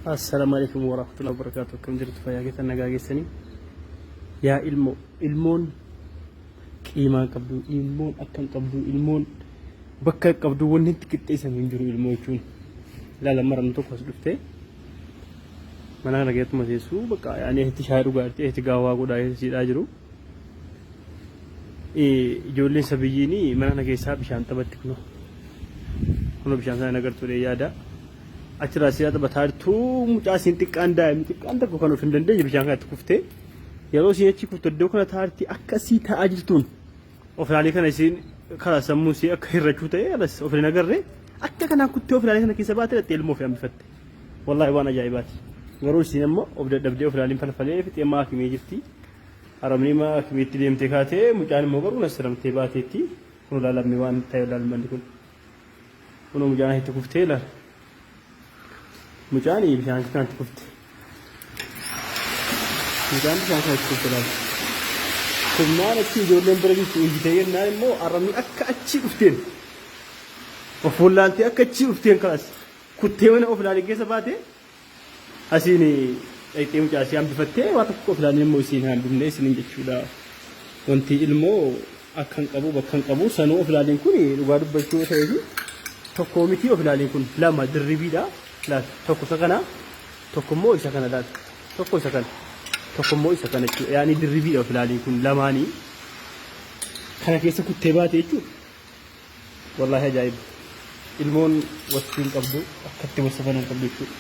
Assalaamu alaikum warahmatullahi wabarakatuh. Akkam jirtu fayyaa keessan nagaa keessanii? Yaa ilmoo, ilmoon qiimaa hin qabdu, ilmoon akka hin qabdu, ilmoon bakka hin qabdu wanni itti qixxeessan hin jiru ilmoo jechuun. Ilaala maramni tokko as dhuftee mana kana keessatti maseessuu bakka yaani itti shaayii dhugaa jirti, itti gaawwaa godhaa siidhaa jiru. Ijoolleen sabiyyiin mana kana keessaa bishaan taphatti kunoo. Kunoo bishaan sana hin agartuudha yaada. Achirraa si'a taphataa jirtu mucaa isiin xiqqaan daa'imni xiqqaan tokko kan of hin dandeenye bishaan kanatti kuftee yeroo isiin achi kuftu iddoo kana taarti akka isii taa'aa jirtuun of ilaalee kana isiin karaa sammuu isii akka hirrachuu ta'e alas of hin agarre akka kanaan kuttee of ilaalee kana keessa baate dhattee ilmoo ofii hambifatte. Wallaahi waan ajaa'ibaati. Garuu isiin ammoo of dadhabdee of ilaaliin falfalee fixee maa hakimee jirti. Haramni maa hakimiitti deemtee kaatee mucaan immoo garuu nasiramtee baateetti. Kun ilaalamee waan ta'e ilaalmanni kun. Kunoo mucaan asitti kuftee ilaal. Mucaan bishaan kanatti kufte. Mucaan bishaan kanatti kufte ilaal. Kufnaan achi ijoolleen bira jirtu iyyitee jennaan immoo arrabni akka achii dhufteen. Of wallaaltee akka achii dhufteen kanas kuttee mana of ilaalee keessa baate Asiin dhaqxee mucaa isii hambifattee waa tokko of ilaalin immoo isiin hambifne isiniin jechuudha. Wanti ilmoo akka hin qabu bakka hin qabu sanuu of ilaalin kun dhugaa dubbachuu yoo ta'eef tokko miti of ilaalin kun lama dirribiidha. Laal tokko isa kana tokko immoo isa kana laal tokko isa kana tokko immoo isa kana jechuudha. Yaani dirribiidha of ilaalin kun lamaanii kana keessa kuttee baate jechuudha. Wallaahi ajaa'iba. Ilmoon wasfii hin qabdu akkatti wasafan hin qabdu jechuudha.